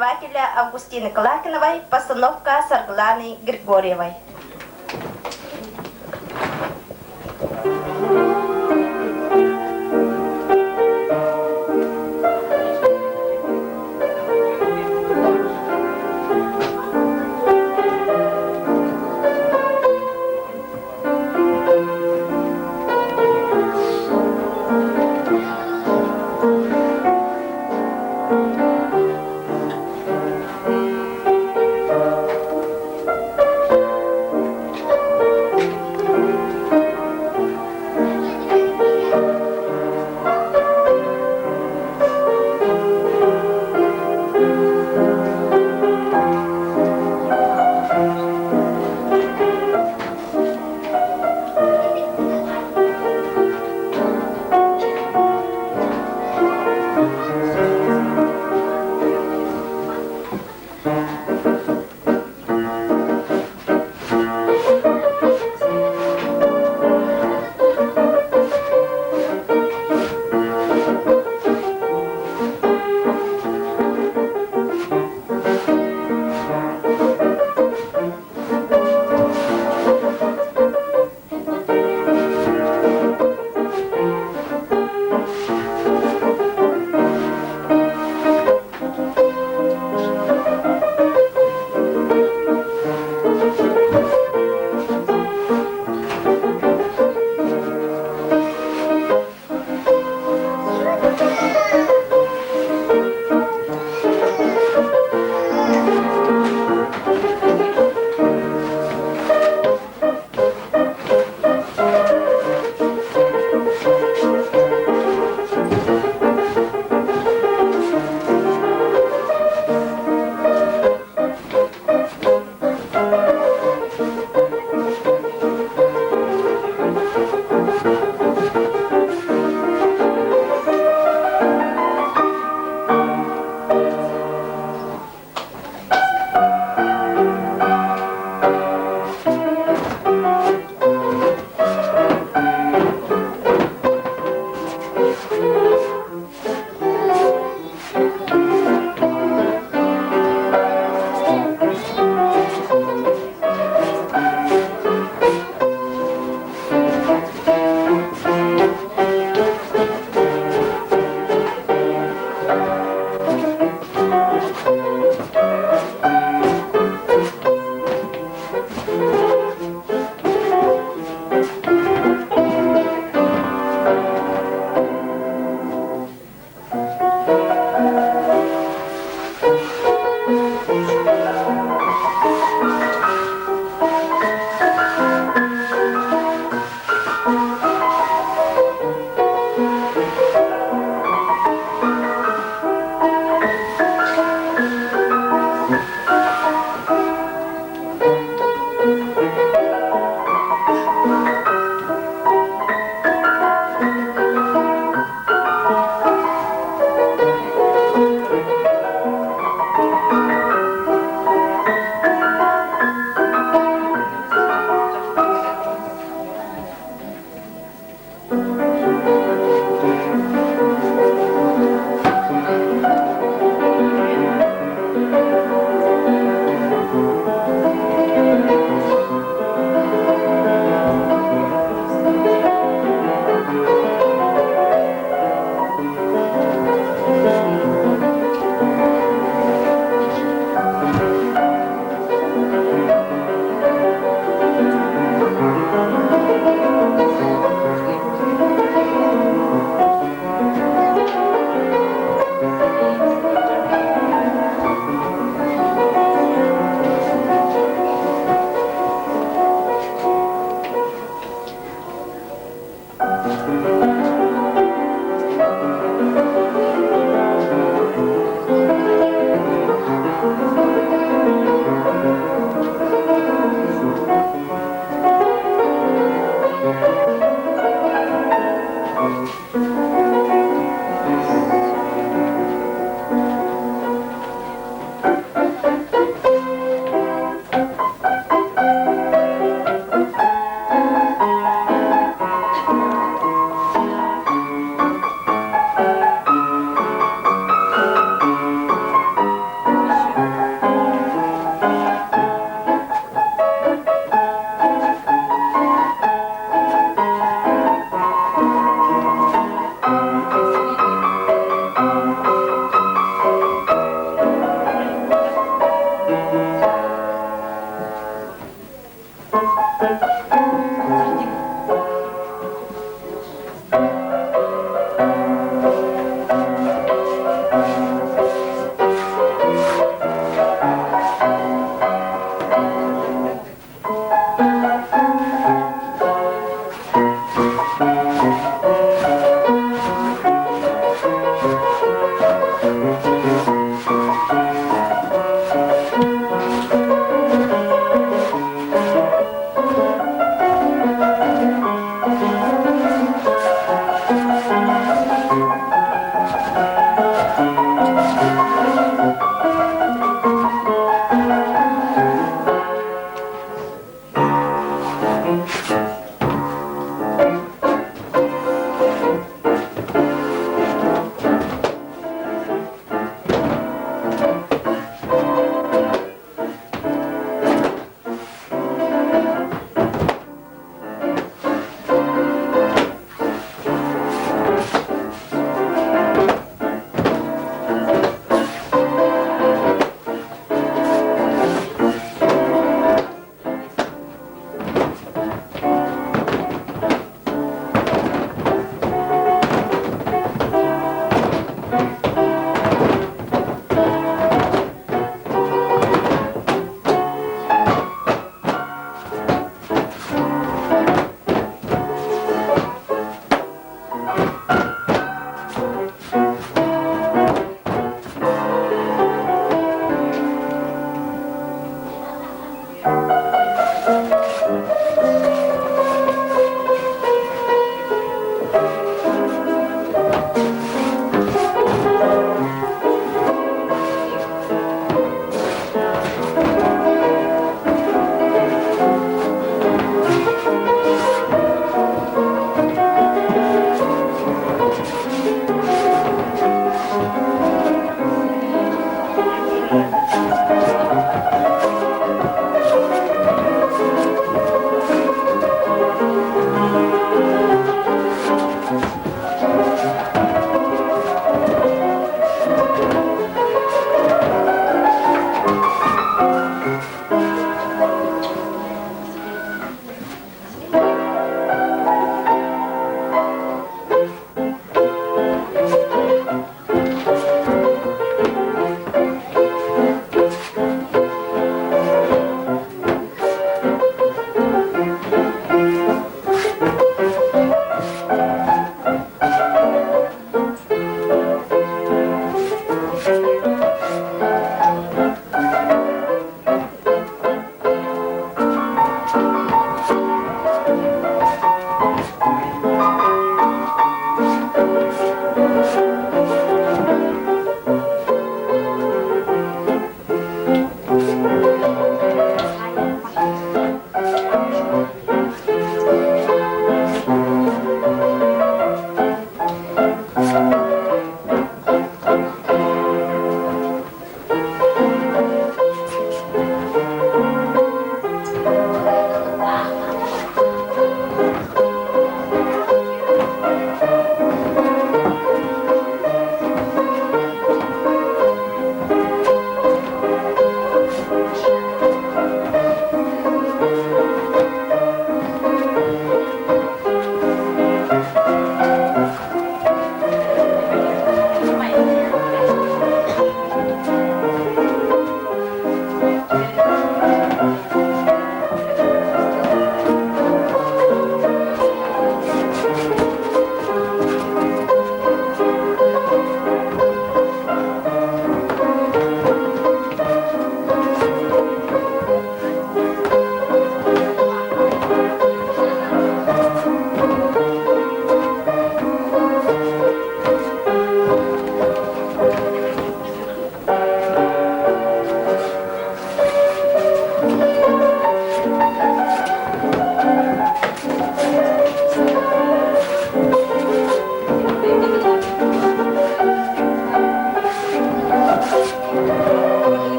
преподавателя Августины Калакиновой, постановка Саргыланы Григорьевой.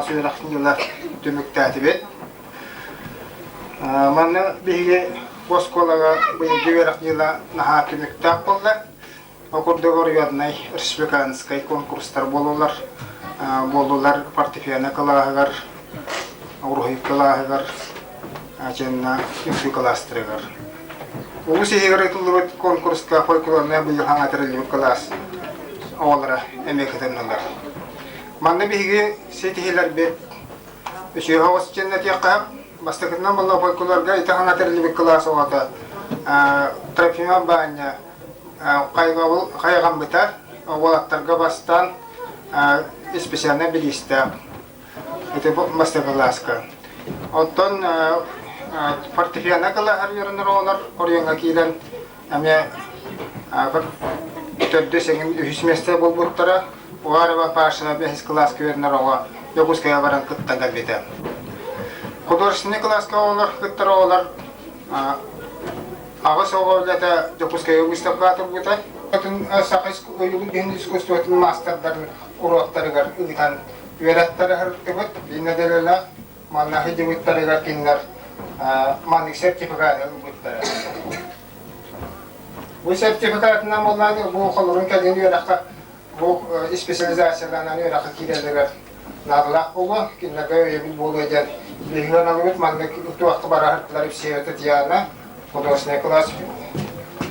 Аһаҕас үөрэх ньыла түмүктээтибит. Манна биһиги бу оскуолаҕа быйылгы үөрэх ньыла наһаа түмүктээх буолла. Ол курдук оройуоннай республиканскай конкурстар буоллулар. Буоллулар фортепиано кылааһыгар, уруһуй кылааһыгар, итиэннэ үҥкүү кылаастарыгар. Улуус иһигэр ыытыллыбыт конкурска фольклорнай быйыл хаҥа тэриллибит кылаас оҕолоро эмиэ кытыннылар. Манна биһиги ситиһиилэрбит үчүгэй оҕус диэн этиэххэ бастакытынан буолла фольклорга ити хаҥа тэриллибит кылаас оҕото Трофимов Баанньа хайҕаммыта уолаттарга бастаан специальнай билиистээх ити бастакы кылааска. Оттон фортепиано кылааһар үөрэнэр оҕолор оройуоҥҥа киирэн эмиэ төрдүс эҥин үһүс миэстэ буолбуттара. Уарова Паша бэһис кылааска үөрэнэр оҕо Дьокуускайга баран кыттан кэлбитэ. Художественнай кылааска оҕолор кыттар оҕолор аҕыс оҕо үлэтэ Дьокуускайга выставкаҕа турбута. Саха ойуулук искусствотын маастардарын уруоктарыгар ыытан үөрэхтэр ыһыртыбыт. Биир нэдиэлэлээх манна сылдьыбыттарыгар кинилэр маннык сертификаты ылбыттара. Бу сертификатынан буоллаан бу холорун кэлин үөрэххэ бу специализацияланан үөрэххэ киирэллэригэр наадалаах буолуо, кинилэргэ өйөбүл буолуо диэн биһиги аналыбыт маннык туохха бара сырыттылар Евсеева Татьяна, художественный класс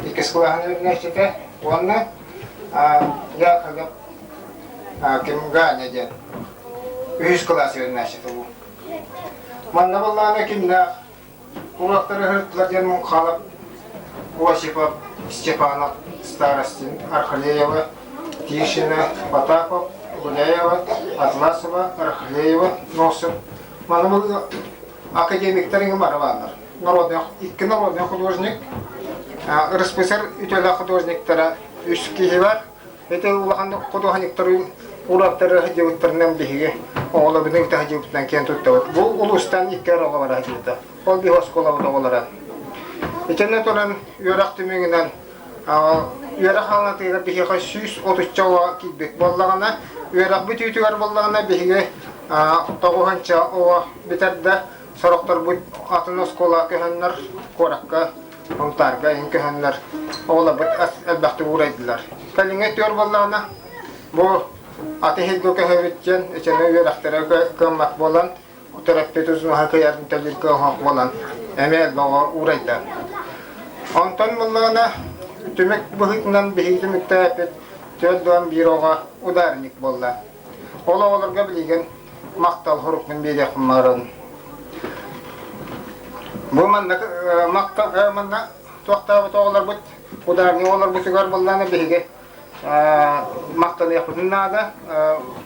иккис кылааһын үөрэнээччитэ уонна Яковлев Ким Ганя диэн үһүс кылаас үөрэнээччитэ бу. Манна буоллаҕына кимнээх уруоктары ыһыттылар диэн Муҥхалов, Осипов, Степанов, Старостин, Архалеева, Тишина, Потапов, Гуляева, Атласова, Архалеева, Носов. Манна бұл академиктар иҥин бары бааллар. Народный, икки народный художник, РСФСР үтүөлээх художниктара үс киһи бар. Ити улахан художниктар уруоктары сылдьыбыттарынан биһиги оҕолорбутун кытта сылдьыбытынан киэн туттабыт. Бу улуустан икки эрэ оҕо бара сылдьыбыта. Ол биһи оскуолабыт оҕолоро. Итиннэ туран үөрэх түмүгүнэн үөрэх хаалатыгар биһиэхэ 130 оҕо киирбит буоллаҕына, үөрэх бүтүүтүгэр буоллаҕына биһиги тоҕуһанча оҕо бүтэрдэ. Сорохторбут атын оскуолаҕа көһөннөр, куоракка Сунтаарга иһин көһөннөр оҕолорбут элбэхтик уурайдылар. Кэлиҥҥи өттүгэр буоллаҕына, бу аты иһиргэ көһөбүт диэн ичэни үөрэхтэрэ кыаммат буолан, төрөппүт узунаһа кыайарын төлүүр кыаһаах буолан, эмиэ элбэх оҕо уурайда. Онтон буоллаҕына, түмүк быһыытынан биһиги түмүктээппит 41 оҕо ударник буолла. Ол оҕолорго билигин махтал сурукпун биэриэхпин баҕарабын. Бу манна махтал манна туохтаабыт оҕолорбут ударник оҕолорбутугар буоллаҕына биһиги махтаныахпытын наада.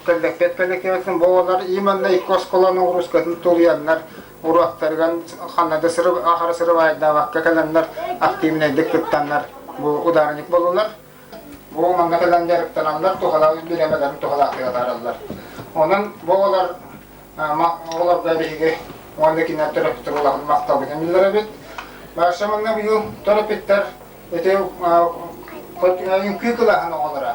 Кэллэкпиэт кэллэкпиэтин бу оҕолор именно икки оскуоланы уруускатын тулуйаннар уруоктарыгар ханна да сыры ахара сырыбайдаабакка кэлэннэр активнайдык кыттаннар бу ударник буоллулар. Бу манна кэлэн дьарыктаналлар, туһалаах бириэмэлэрин туһалаахтык атаараллар. Онон бу оҕолор оҕолорго биһиги уонна кинилэр төрөппүттэр улахан махталбытын биллэрэбит. Барша манна быйыл төрөппүттэр ити үҥкүү кылааһын оҕолоро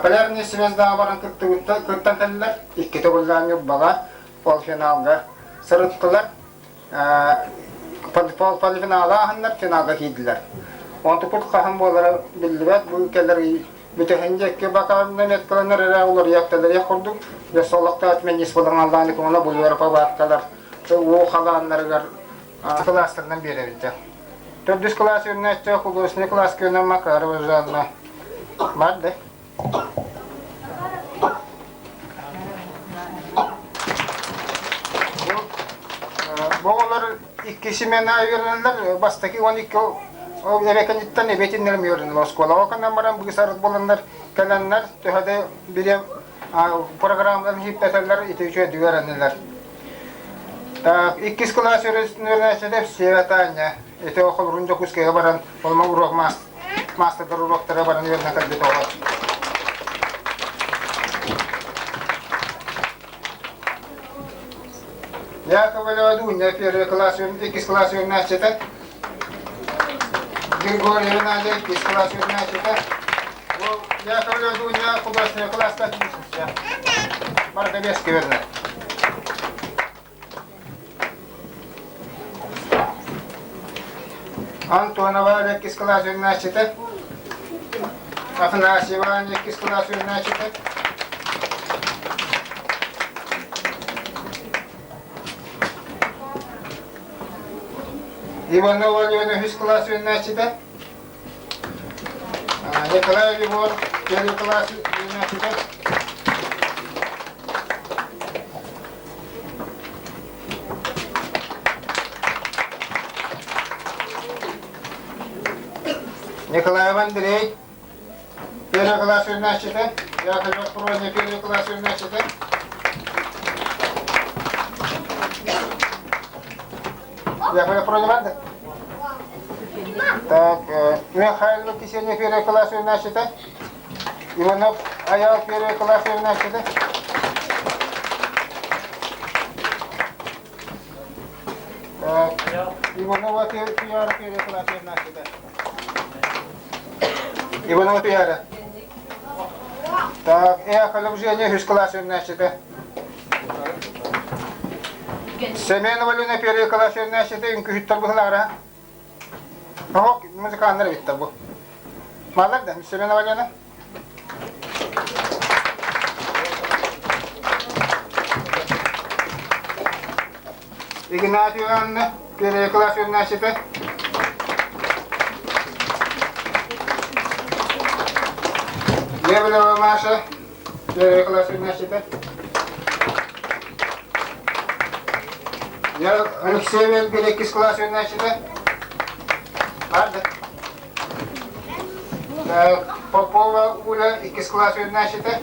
Полярный звездаҕа баран кыттан кэллилэр. Икки төгүллээн Ньурбаҕа полуфиналга сырыттылар. Полуфиналы ааһаннар финалга киирдилэр. Онтукпут хаһан буолара биллибэт. Бу кэлэр бүтэһин диэки бакаанынан эткаланар эрэ уларыйахталарыах курдук. Дьэ отменис буолан аллааны көҥүлэ бу Европа баатталар уу халааннарыгар кылаастарынан биэрэбит. Төрдүс кылаас үөрэнээччи художественный кылаас күөнэ Макарова Жанна бар да? Бу оҕолор икки смена үөрэнэллэр. Бастакы 12 эбэкэниттэн эбэтиннэрим үөрэнэллэр. Оскуолаҕа кэнэн баран быысарыт буоланнар кэлэннэр төһө да били программаларын иһиттэтэллэр ити үчүгэйдик үөрэнэллэр. Так, иккис кылаас үөрэнээччилэр Сева Таня ити холорун Дьокуускайга баран олма уруок маастардар уруоктара баран үөрэнэ кэлбит оҕо. Яковлева Дуня первый класс, иккис класс үөрэнээччитэ. Григорьева Надя иккис класс үөрэнээччитэ. Бу Яковлева Дуня художественный класска барыта бэске үөрэнэр. Антонова иккис кылаас үөрэнээччитэ. Афанасьева иккис кылаас үөрэнээччитэ. Иванова Алена үһүс кылаас үөрэнээччитэ. Николай Егор первый кылаас үөрэнээччитэ. Николаев Андрей, первый класс үөрэнээччитэ. Яковлев Проня первый класс үөрэнээччитэ. Яковлев Проня бар да? Так, Михаил Кисеня первый класс үөрэнээччитэ. Иванов Аял первый класс үөрэнээччитэ. Иванова Туяра первый класс үөрэнээччитэ. Иванова Туяра. Так, Эхолев Женя үһүс класс үөрэнээччитэ. Семенова Лена первый класс үөрэнээччитэ үҥкүүһүттэр быһылаара. Оһох музыканнар эбиттэр бу. Малар да, Семенова Лена. Игнатьева Анна, первый класс үөрэнээччитэ. Левлева Маша, первый класс үөрэнээччитэ. Я Алексеева Эльвира, иккис класс үөрэнээччитэ. Барды. Попова Уля, иккис класс үөрэнээччитэ.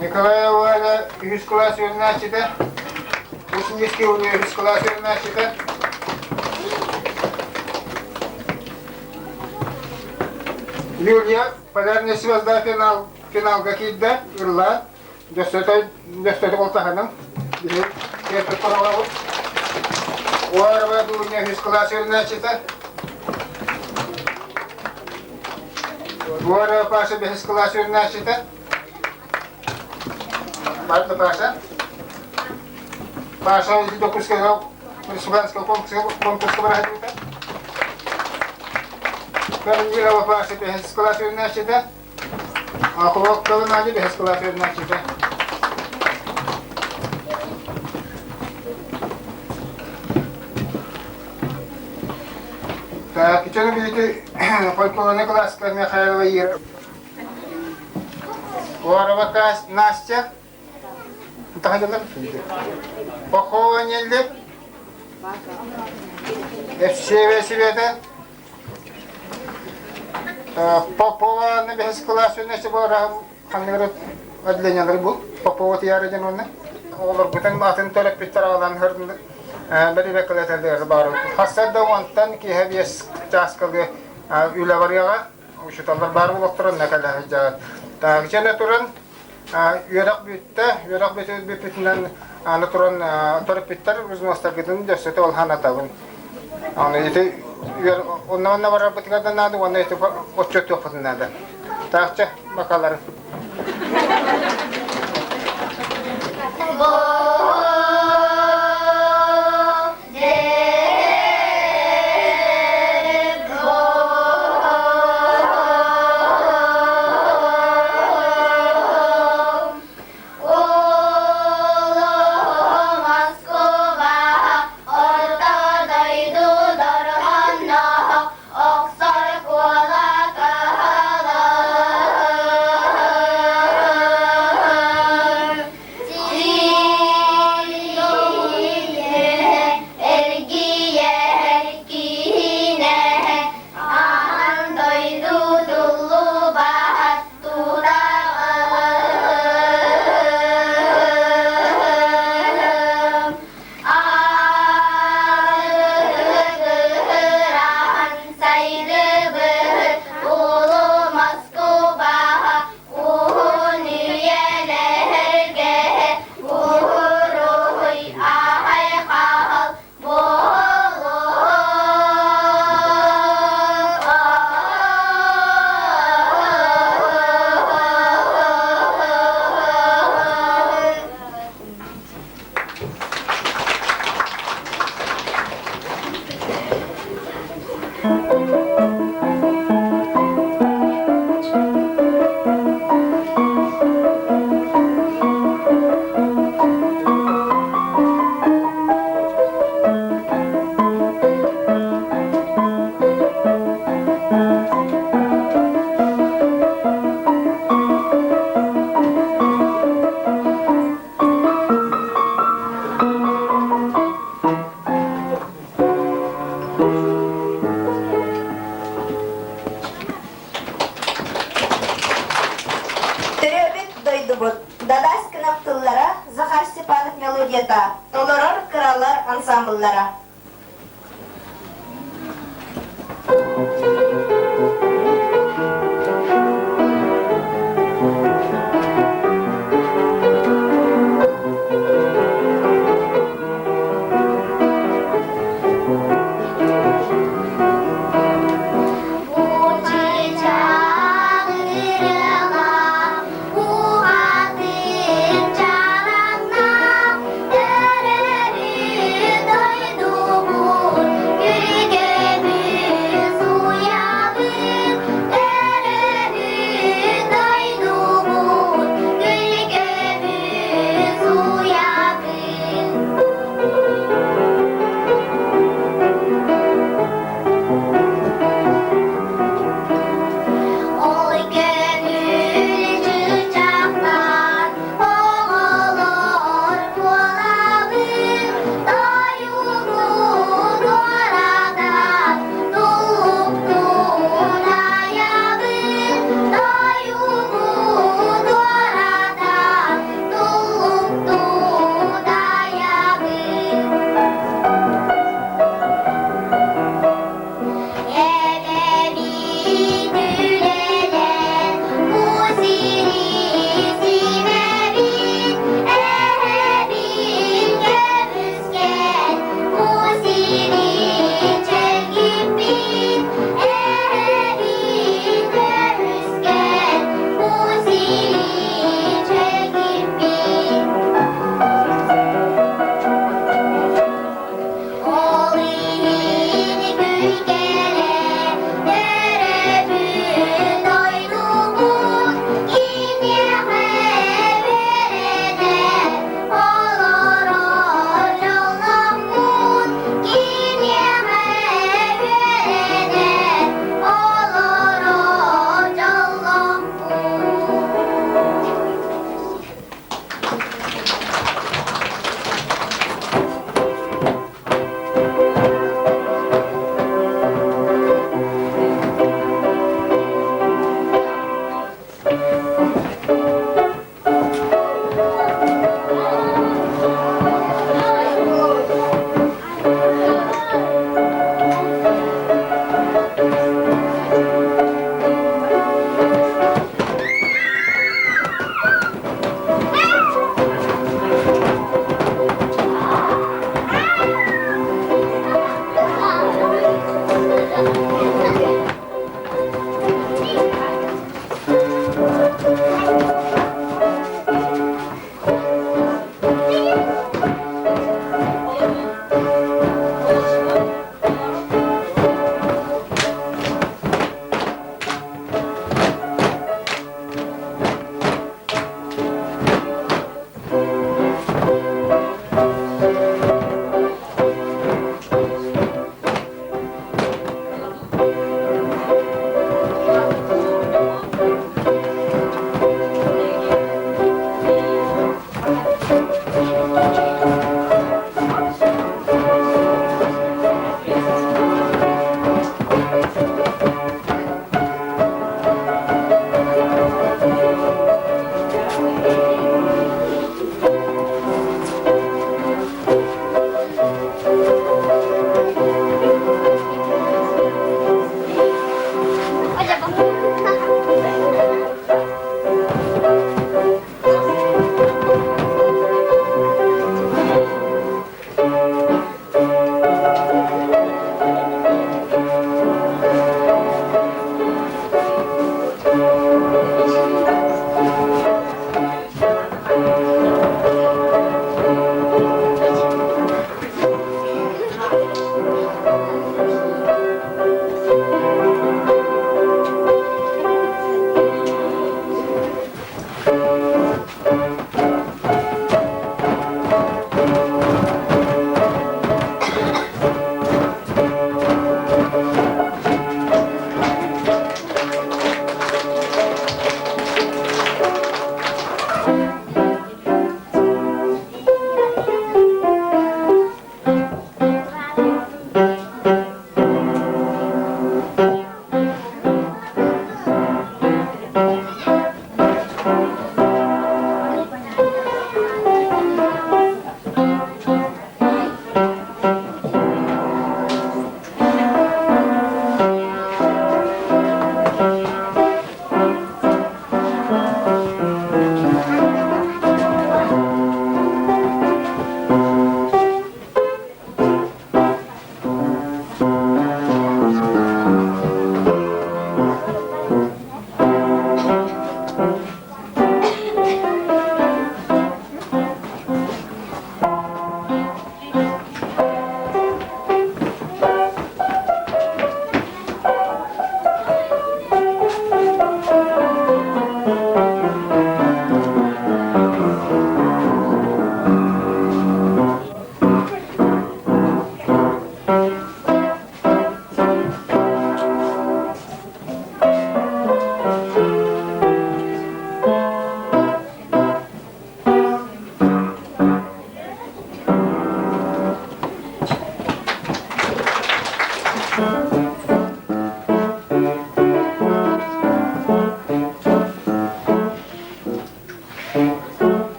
Николаева Валя, үһүс класс үөрэнээччитэ. Ушницкий Уля, үһүс класс үөрэнээччитэ. Юлия, Полярная звезда финал, финалга киирдэ, ылла. Дьөссөтө, дьөссөтө болтаһаным. Биһи киэрпит паралабыт. Уарова Дуня үһүс класс үөрэнээччитэ. Уарова Паша бэһис класс үөрэнээччитэ. Барда Паша. Паша Дьокуускайга республиканскай конкурска бараһыта. Корнилова Паша бэһис класс үөрэнээччитэ. Ахуокталын Аня бэһис класс үөрэнээччитэ. Так, ичэни билити фольклорный класска Михайлова Ира. Уарова Настя. Тахадылар. Пахова Нелли. Евсеевия Света. Попова бэһис кылаас үөнэччи буолар ханныгар отделениелары бу Попова тияры диэн уонна оҕолорбутун атын төрөппүттэр аҕалан бэрибэккэлэтэллэр баар хасса да онтон киэһэ биэс чааскалыы үлэ барыаҕа учууталлар баар буолуохтара онно кэлэ сылдьаҕыт так дьэ туран үөрэх бүттэ үөрэх бүппүтүнэн аны туран төрөппүттэр взностаргытын дьөссөтө ол ханатабын аны ити онно онно барарбытыгар да наада уонна ити отчуоттуохпутун наада таахча бакалары Охсор куола каһалар. дойдубут Дадаскинов тыллара, Захар Степанов мелодията, толорор кыралар ансамбллара. Ол көҥүл чыычаахтар оҕолор буолабыт, тойугу туоратан туллуктун айабыт, тойугу туоратан туллуктун айабыт. Эбэбит үлэлээн бу сири симэбит, эһэбит көмүскээн бу сири чэлгиппит, эһэбит көмүскээн бу сири чэлгиппит. Ол иһин күлкэлэ төрөөбүт дойдубут киниэхэ үөрэнэ олорор дьолломмут, киниэхэ үөрэнэ олорор дьолломмут.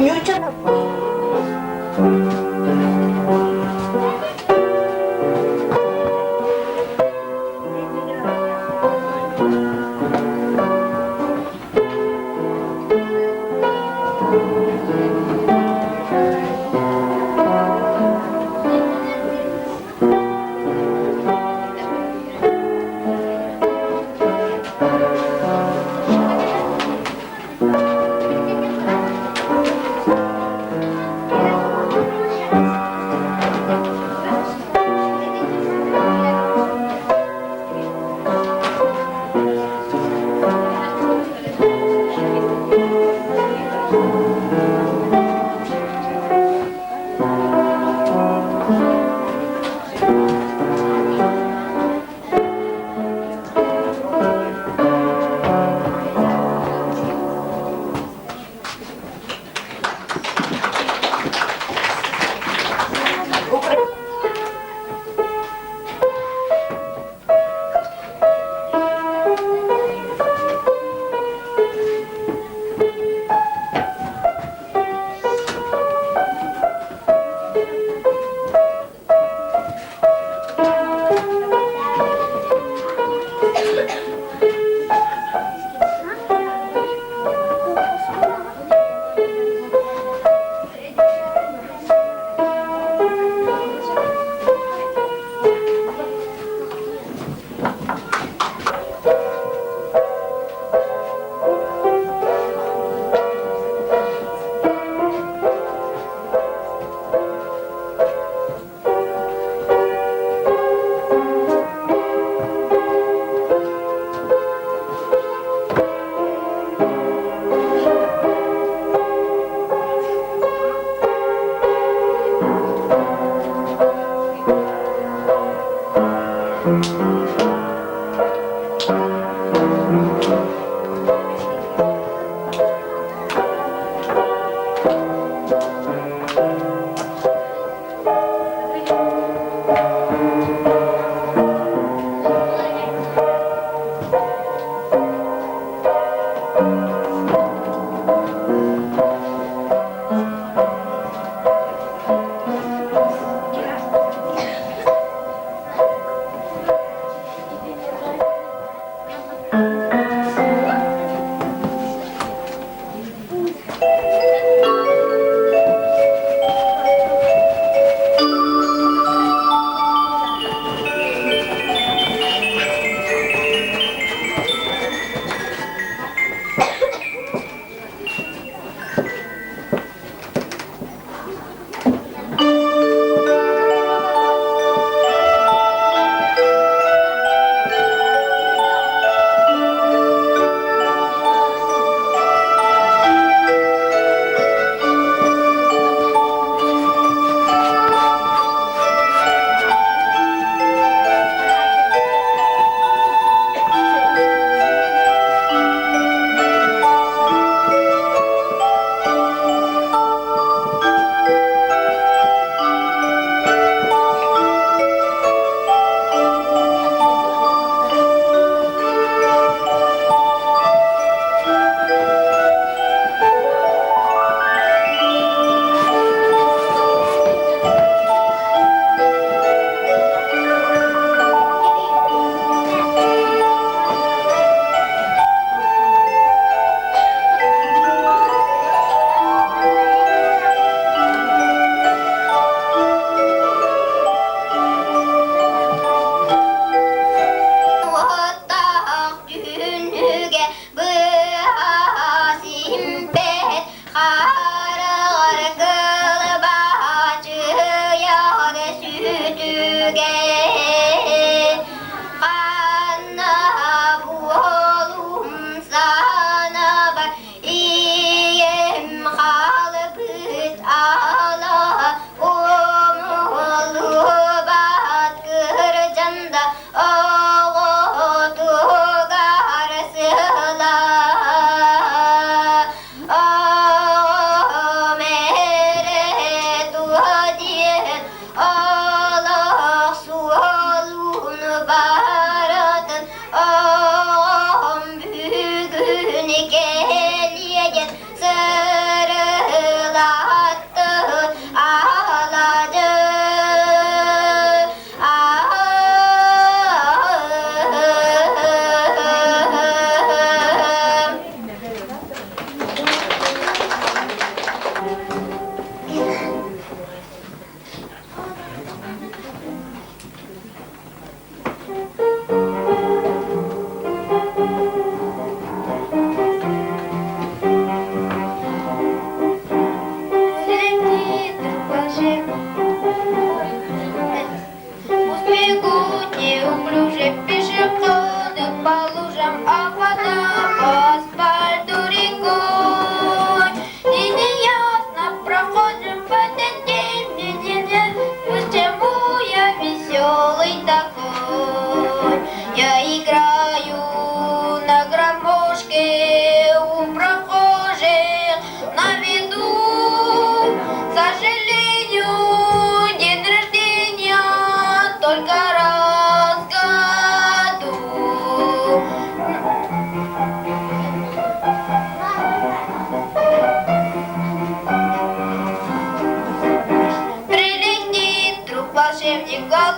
Ньуучча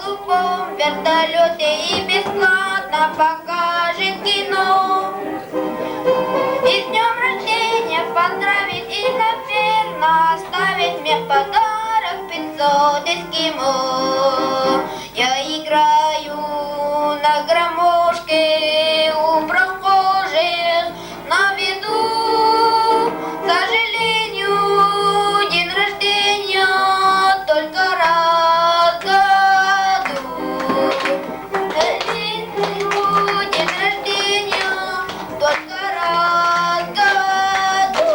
голубом вертолете и бесплатно покажет кино. И с днем рождения поздравит и, наверное, оставит мне в подарок 500 эскимо. Я играю на гармошке у прохожих на виду. К сожалению, день рождения только раз в году. К сожалению, день рождения только раз в году.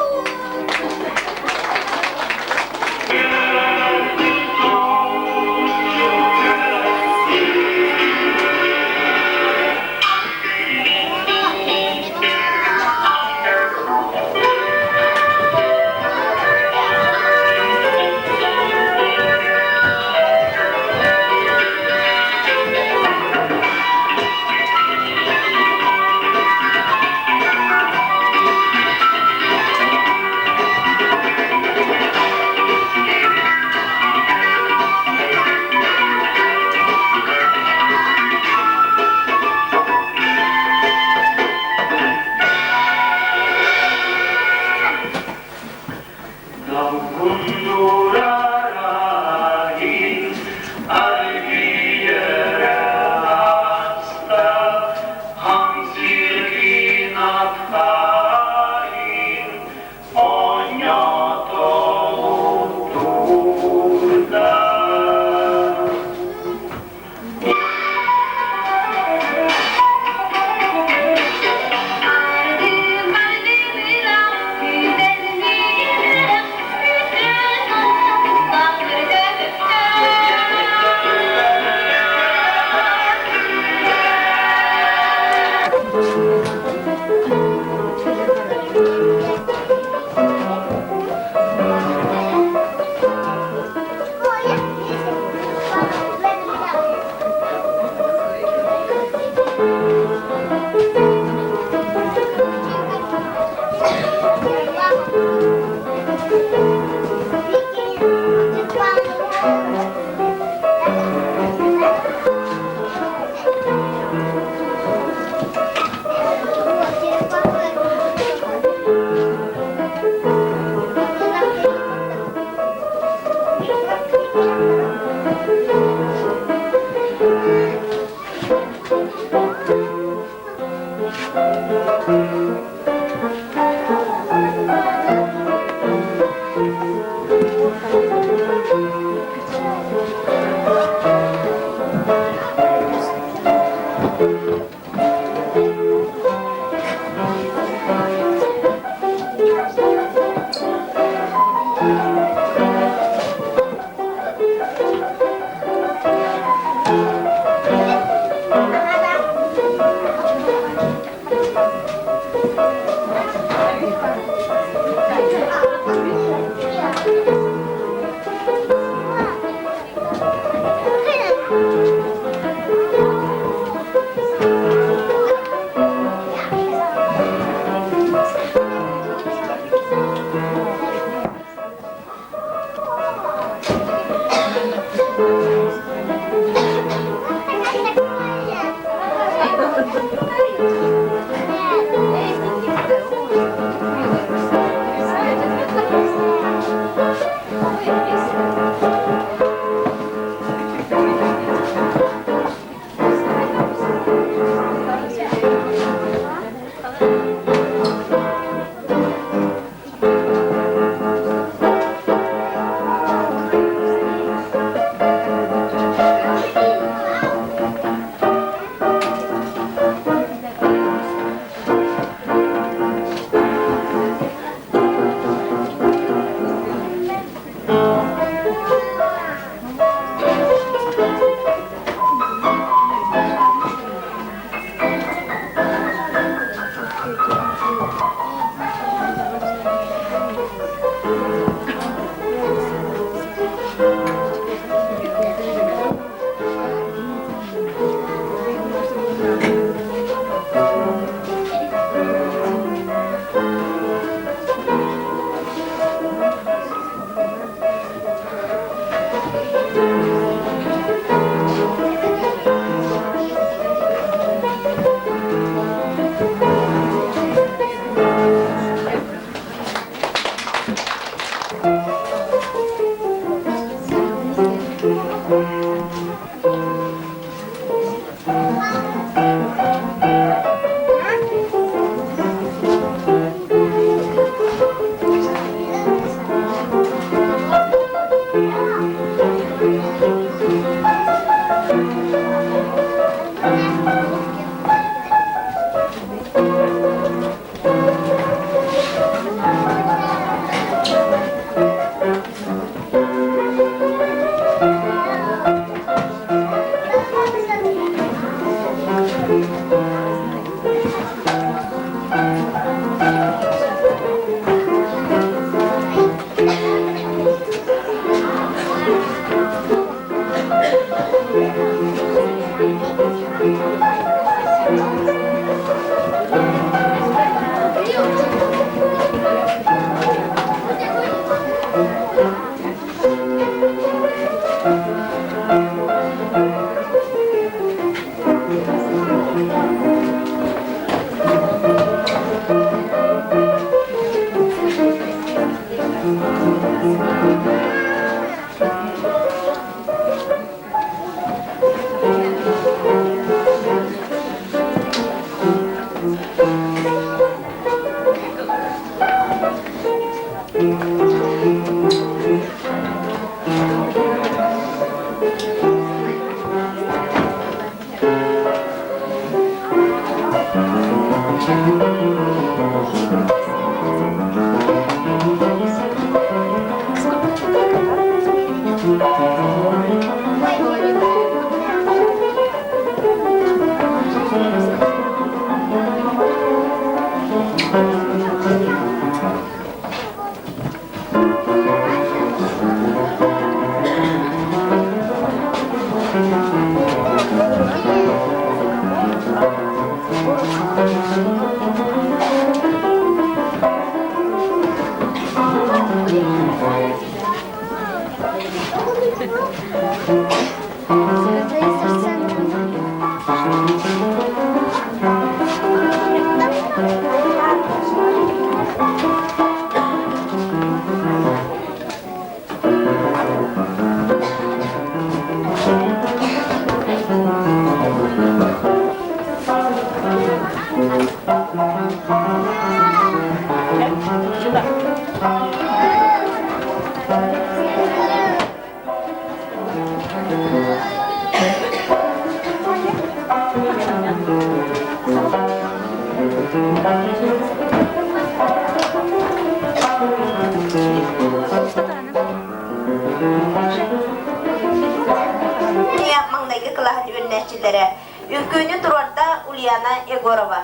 Маҥнайгы кылааһын үөрэнээччилэрэ Үҥкүүнү туруорда Ульяна Егорова.